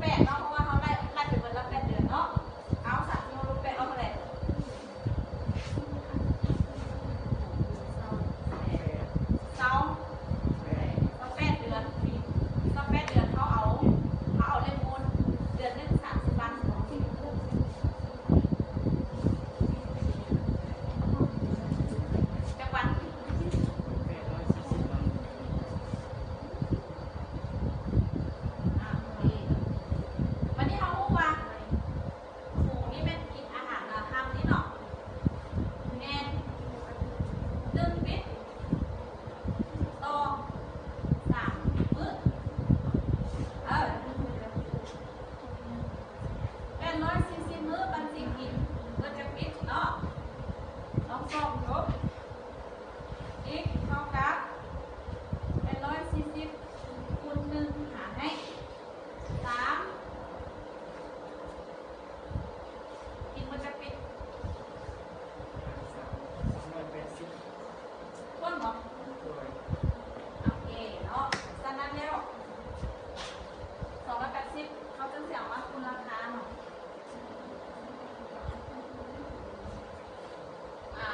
ແປດເນາະ ເພາະວ່າເຮົາໄລ່ ໄລ່ໄປເບິດລະແປດເດືອນເນາະ. ເອົາ ສາມສິບຫົກລົບແປດ ເອົາເທົ່າໃດ? ຊາວ ຊາວແປດເດືອນ ຊາວແປດເດືອນ ເຮົາເອົາ ເຮົາເອົາເລກຄູນ ເດືອນໜຶ່ງສາມສິບວັນ ຈັກວັນ? ອ່າ ໂອເຄ ບັດນີ້ເຮົາຮູ້ວ່າ ໝູນີ້ແມ່ນກິນອາຫານຕອນຄ່ຳນີ້ເນາະ ແມ່ນໜຶ່ງບິດຕໍ່ສາມມື້ ເອີ ແປດຮ້ອຍສີ່ສິບມື້ ມັນຊິກິນເບິດຈັກບິດເນາະ? ລອງສ່ອງດູ x ເທົ່າກັບ ແປດຮ້ອຍສີ່ສິບ ຄູນໜຶ່ງ ຫານໃຫ້ ສາມ ກິນໝົດຈັກບິດ? ສອງຮ້ອຍແປດສິບ ຖ້ວນບໍ່? ໂອເຄເນາະ ສະນັ້ນແລ້ວ ສອງຮ້ອຍແປດສິບ ເຮົາຈຶ່ງຊິເອົາມາຄູນລາຄາເນາະ. ອ່າ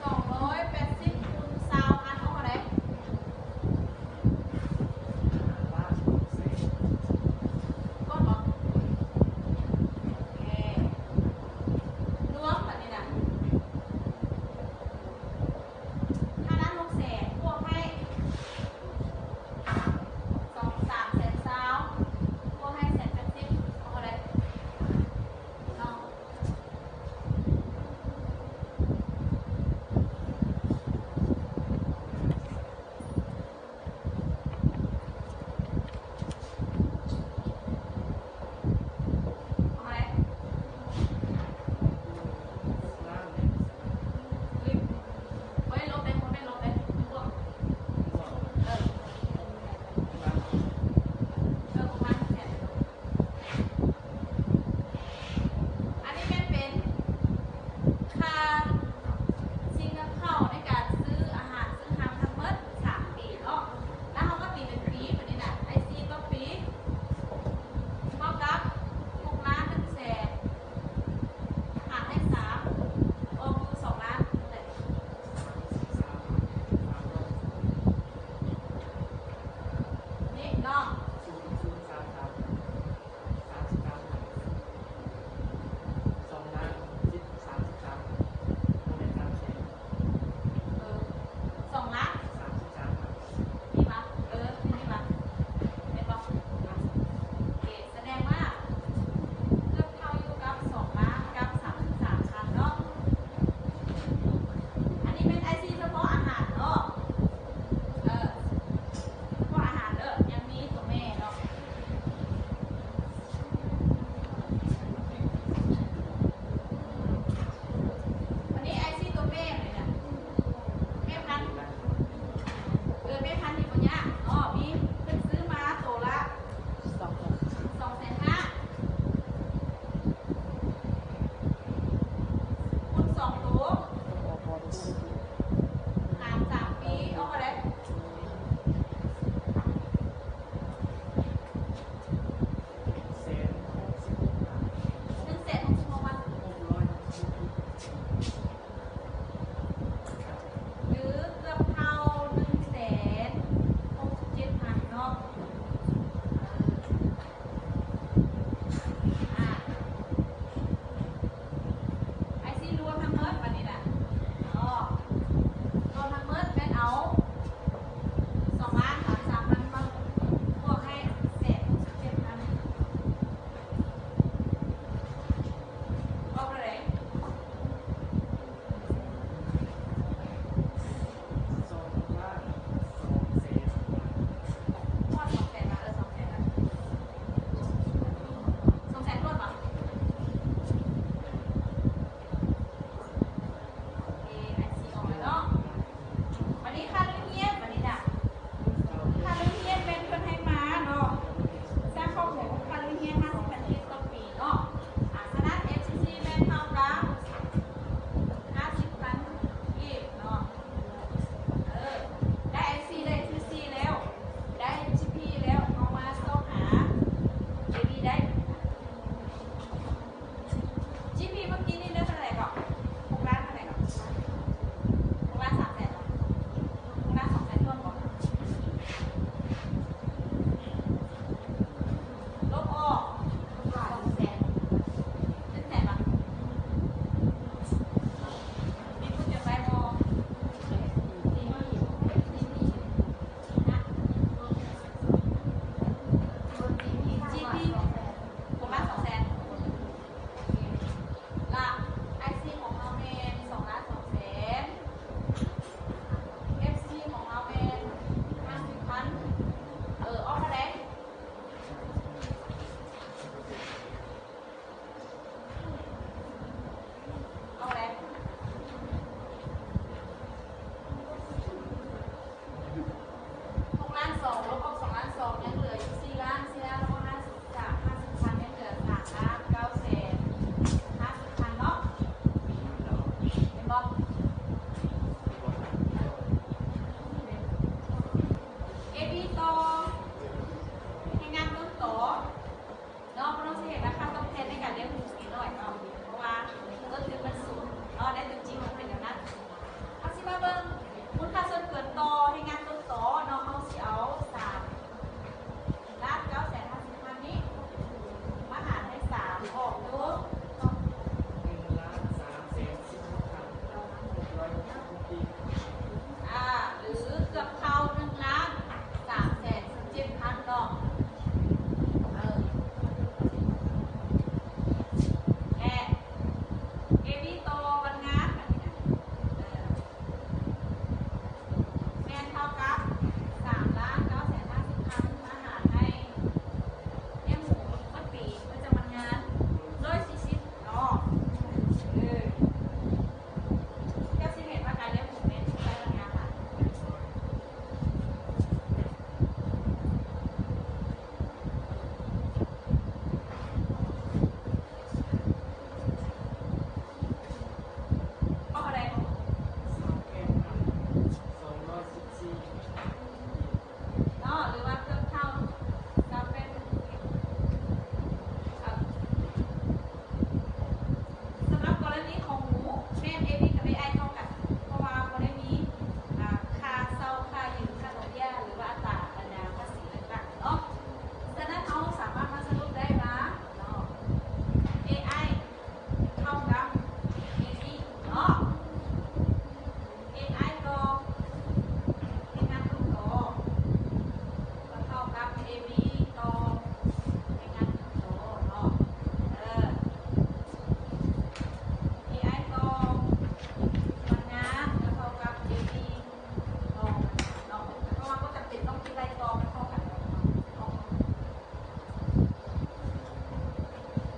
ສອງຮ້ອຍແປດສິບຄູນຊາວ ຫານອອກເທົ່າໃດ? ກ້ອນບໍ່? ໂອເຄ ລວມບັດນີ້ນະ ຫ້າລ້ານຫົກແສນ ບວກໃຫ້ ສອງ ສາມແສນຊາວ ບວກໃຫ້ແສນແປດສິບ ເທົ່າໃດ? ເນາະ ເທົ່າໃດ? ເຮີ້ຍ ບໍ່ໄດ້ລົບເດ້ ບໍ່ແມ່ນລົບເດ້ ບວກ ເອີ ເອີ ປະມານແສນ ອັນນີ້ແມ່ນເປັນຄ່າສິ່ງນຳເຂົ້າໃນການຊື້ອາຫານຊື້ຮຳທັງໝົດສາມປີເນາະ ແລ້ວເຮົາກໍຕີເປັນປີ ບັດນີ້ນະ ໄອ້ສີ່ຕໍ່ປີ ເທົ່າກັບຫົກລ້ານໜຶ່ງແສນ ຫານໃຫ້ສາມ ອອກຢູ່ສອງລ້ານເທົ່າໃດ? ນີ້ເນາະ